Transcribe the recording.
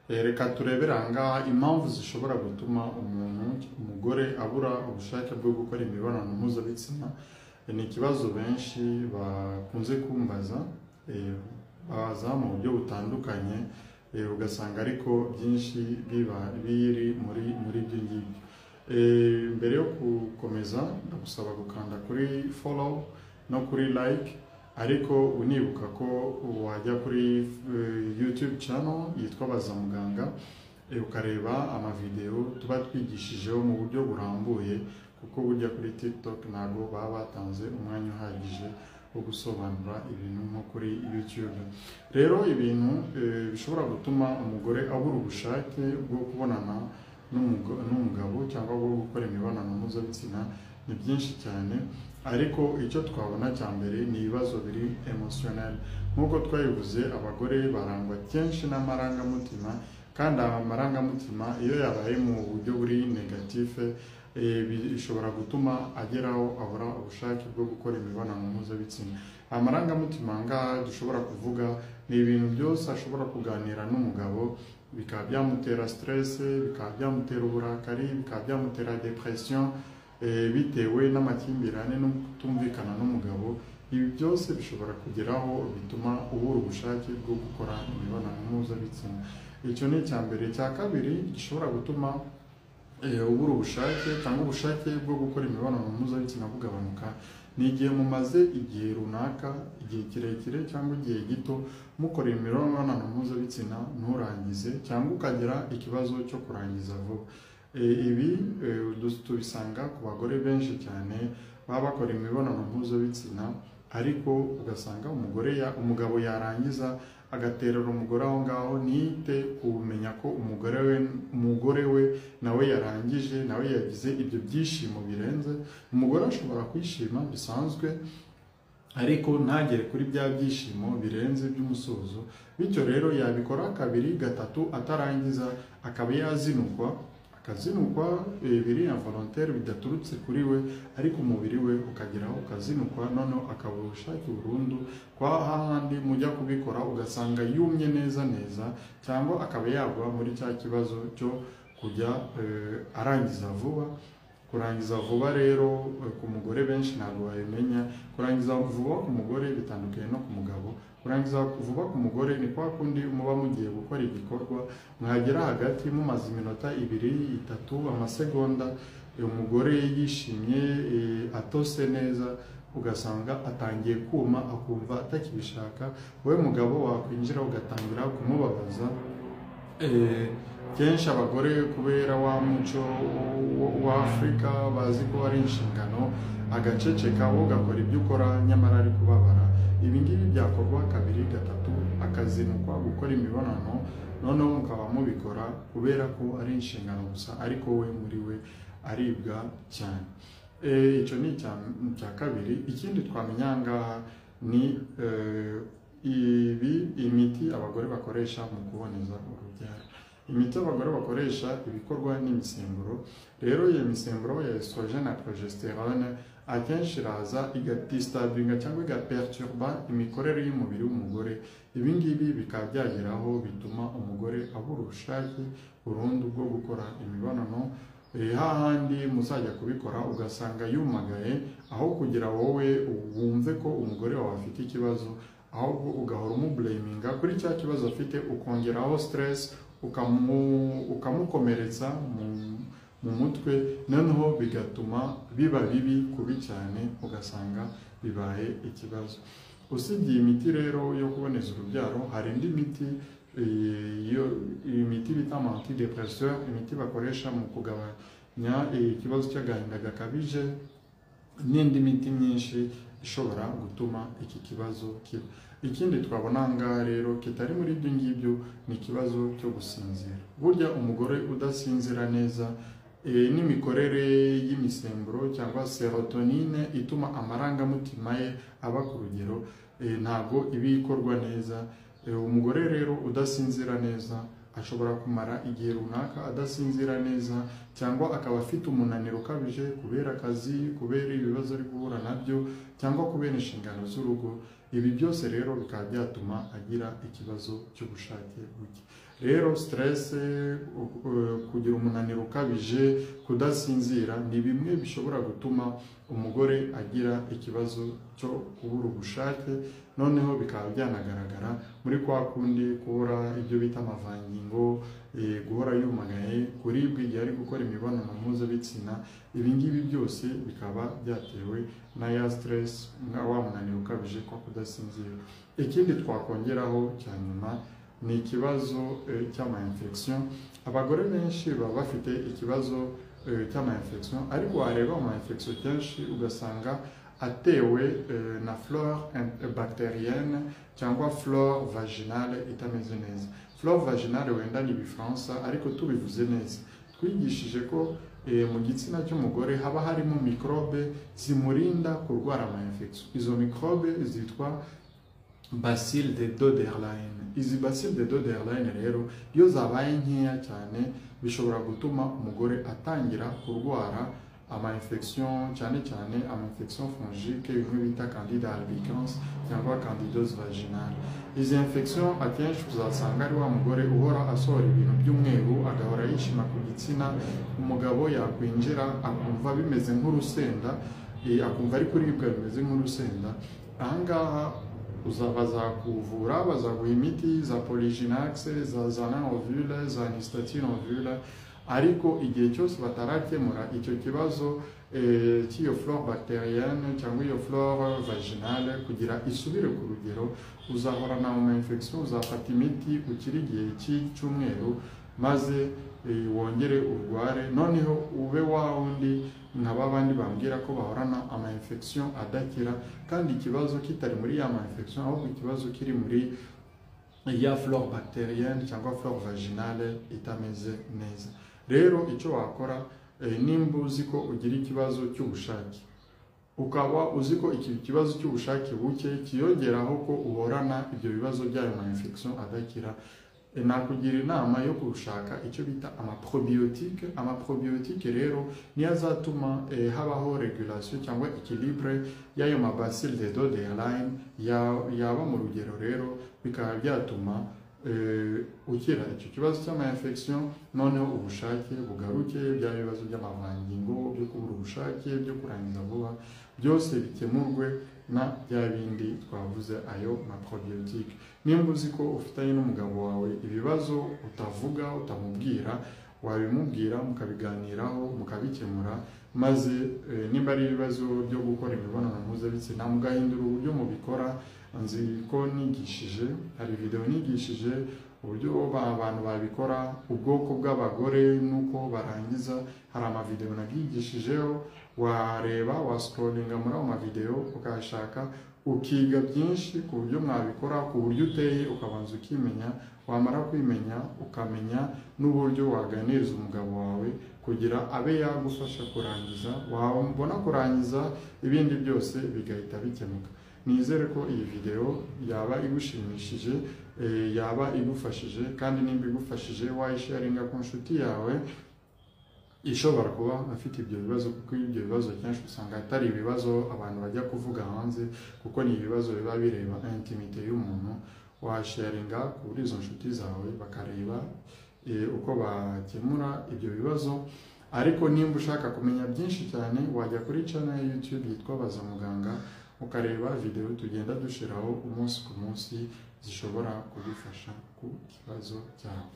Reka turebere aha ngaha impamvu zishobora gutuma umuntu, umugore, abura ubushake bwo gukora imibonano mpuzabitsina. Ni ikibazo benshi bakunze kumbaza, baza mu buryo butandukanye, ugasanga ariko byinshi biba biri muri ibyo ngibyo. Mbere yo gukomeza, ndagusaba gukanda kuri follow no kuri like, ariko unibuka ko wajya kuri YouTube channel yitwa Baza Muganga, ukareba amavideo tuba twigishijeho mu buryo burambuye, kuko burya kuri TikTok ntabwo baba batanze umwanya uhagije wo gusobanura ibintu nko kuri YouTube. Rero ibintu bishobora gutuma umugore abura ubushake bwo kubonana n'umugabo cyangwa bwo gukora imibonano mpuzabitsina ni byinshi cyane, ariko icyo twabona cya mbere ni ibibazo biri emotionnel. Nk'uko twabivuze, abagore barangwa kenshi n'amarangamutima, kandi amarangamutima iyo yabaye mu buryo buri négatif, bishobora gutuma ageraho abura ubushake bwo gukora imibonano mpuzabitsina. Amarangamutima ngaha dushobora kuvuga ni ibintu byose ashobora kuganira n'umugabo bikaba byamutera stress, bikaba byamutera uburakari, bikaba byamutera dépression, bitewe n'amakimbirane no kutumvikana n'umugabo. Ibi byose bishobora kugeraho bituma ubura ubushake bwo gukora imibonano mpuzabitsina. Icyo ni icya mbere. Icya kabiri gishobora gutuma ubura ubushake cyangwa ubushake bwo gukora imibonano mpuzabitsina bugabanuka ni igihe mumaze igihe runaka, igihe kirekire cyangwa igihe gito, mukora imibonano mpuzabitsina nturangize, cyangwa ukagira ikibazo cyo kurangiza vuba. Ibi tubisanga ku bagore benshi cyane baba bakora imibonano mpuzabitsina, ariko ugasanga umugabo yarangiza agaterera umugore aho ngaho, ntiyite kumenya ko umugore we nawe yarangije, nawe yagize ibyo byishimo birenze. Umugore ashobora kwishima bisanzwe, ariko ntagere kuri bya byishimo birenze by'umusozo. Bityo rero yabikora kabiri, gatatu atarangiza, akaba yazinukwa, akazinukwa biri involontaire, bidaturutse kuri we, ariko umubiri we ukageraho ukazinukwa, noneho akabura ubushake burundu. Kwa hahandi mujya kubikora ugasanga yumye neza neza, cyangwa akaba yagwa muri cya kibazo cyo kujya arangiza vuba. Kurangiza vuba rero ku mugore benshi ntabwo babimenya. Kurangiza vuba ku mugore bitandukanye no ku mugabo. Kurangiza vuba ku mugore ni kwa kundi muba mugiye gukora igikorwa, mwagera hagati mumaze iminota 2, 3, amasegonda, umugore yishimye, atose neza, ugasanga atangiye kuma, akumva atakibishaka. Wowe mugabo wakwinjira ugatangira kumubabaza. Kenshi abagore, kubera wa muco wa Afurika, bazi ko ari inshingano, agaceceka, wowe ugakora ibyo ukora, nyamara ari kubabara. Ibi ngibi byakorwa kabiri, gatatu, akazinukwa gukora imibonano, noneho mukaba mubikora kubera ko ari inshingano gusa, ariko we muri we aribwa cyane. Icyo ni icya kabiri. Ikindi twamenya aha ngaha ni ibi imiti abagore bakoresha mu kuboneza urubyaro. Imiti abagore bakoresha ibikorwa n'imisemburo. Rero iyo misemburo ya estrogène na progestérone akenshi iraza igadisturbinga cyangwa igaperturba imikorere y'umubiri w'umugore. Ibi ngibi bikaba byageraho bituma umugore abura ubushake burundu bwo gukora imibonano. Hahandi muzajya kubikora ugasanga yumagaye, aho kugira wowe wumve ko umugore wawe afite ikibazo, ahubwo ugahora umublaminga kuri cya kibazo afite, ukongeraho stress, ukamukomeretsa mu mutwe, noneho bigatuma biba bibi kubi cyane, ugasanga bibaye ikibazo. Usibye iyi miti rero yo kuboneza urubyaro, hari indi miti, imiti bita antidépresseur, imiti bakoresha mu kugabanya ikibazo cy'agahinda gakabije, n'indi miti myinshi ishobora gutuma iki kibazo kiba. Ikindi twabona aha ngaha rero kitari muri ibyo ngibyo ni ikibazo cyo gusinzira. Burya umugore udasinzira neza, n'imikorere y'imisemburo cyangwa sérotonine ituma amarangamutima ye aba ku rugero, ntabwo iba ikorwa neza. Umugore rero udasinzira neza ashobora kumara igihe runaka adasinzira neza, cyangwa akaba afite umunaniro ukabije kubera akazi, kubera ibibazo ari guhura nabyo, cyangwa kubera inshingano z'urugo. Ibi byose rero bikaba byatuma agira ikibazo cy'ubushake buke. Rero stress, kugira umunaniro ukabije, kudasinzira ni bimwe bishobora gutuma umugore agira ikibazo cyo kubura ubushake, noneho bikaba byanagaragara muri kwa kundi kubura ibyo bita amavangingo, guhora yumagaye, kuribwa igihe ari gukora imibonano mpuzabitsina. Ibi ngibi byose bikaba byatewe na ya stress, wa munaniro ukabije, kwa kudasinzira. Ikindi twakongeraho cya nyuma ni ikibazo cy'ama infection. Abagore benshi baba bafite ikibazo cy'ama infection, ariko wareba ama infection kenshi ugasanga atewe na flore bactérienne cyangwa flore vaginale itameze neza. Flore vaginale wenda ni ibifaransa, ariko tubivuze neza twigishije ko mu gitsina cy'umugore haba harimo microbe zimurinda kurwara ama infection. Izo microbe zitwa bacille de Doderlein. Izi bacille de Doderlein rero iyo zabaye nkeya cyane bishobora gutuma umugore atangira kurwara ama infection, cyane cyane ama infection fongique, bimwe bita candida albicans cyangwa candidose vaginale. Izi infection akenshi uzasanga ari wa mugore uhora asohora ibintu by'umweru, agahora yishima ku gitsina, umugabo yakwinjira akumva bimeze nk'urusenda, akumva ari kuribwa bimeze nk'urusenda. Ahangaha bazakuvura, bazaguha imiti za Polygynax, za Zana ovule, za Nystatine ovule, ariko igihe cyose batarakemura icyo kibazo cy'iyo flore bactérienne cyangwa iyo flore vaginale kugira isubire ku rugero, uzahorana ama infection, uzafata imiti ukiri igihe cy'icyumweru, maze wongere urware, noneho ube wa wundi nka babandi bambwira ko bahorana ama infection adakira, kandi ikibazo kitari muri ya ma infection, ahubwo ikibazo kiri muri ya flore bactérienne cyangwa flore vaginale itameze neza. Rero icyo wakora, nimba uzi ko ugira ikibazo cy'ubushake, ukaba uzi ko iki kibazo cy'ubushake buke kiyongeraho ko uhorana ibyo bibazo by'ayo ma infection adakira, nakugira inama yo gushaka icyo bita amaprobiotique. Amaprobiotique rero niyo azatuma habaho regulation cyangwa équilibre y'ayo ma bacille de Doderlein yaba mu rugero, rero bikaba byatuma ukira icyo kibazo cy'ama infection, noneho ubushake bugaruke, bya bibazo by'amavangingo, byo kubura ubushake, byo kurangiza vuba, byose bikemurwe na bya bindi twavuze, ayo ma probiotique. Nimba uzi ko ufitanye n'umugabo wawe ibibazo utavuga, utamubwira, wabimubwira mukabiganiraho, mukabikemura, maze nimba ari ibibazo byo gukora imibonano mpuzabitsina mugahindura uburyo mubikora. Nzi ko nigishije, hari video nigishije uburyo abantu babikora, ubwoko bw'abagore nuko barangiza, hari amavideo nabyigishijeho, wareba wascrollinga muri ayo mavideo ukashaka ukiga byinshi ku buryo mwabikora, ku buryo uteye, ukabanza ukimenya, wamara kwimenya ukamenya n'uburyo waganiriza umugabo wawe kugira abe yagufasha kurangiza, wabona kurangiza ibindi byose bigahita bikemuka. Nizere ko iyi video yaba igushimishije, yaba igufashije, kandi nimba igufashije wayisharinga ku nshuti yawe ishobora kuba afite ibyo bibazo, kuko ibyo bibazo kenshi usanga atari ibibazo abantu bajya kuvuga hanze, kuko ni ibibazo biba bireba intimité y'umuntu. Washaringa kuri izo nshuti zawe bakareba uko bakemura ibyo bibazo. Ariko nimba ushaka kumenya byinshi cyane wajya kuri channel ya YouTube yitwa Baza Muganga, ukareba video tugenda dushiraho umunsi ku munsi zishobora kugufasha ku kibazo cyawe.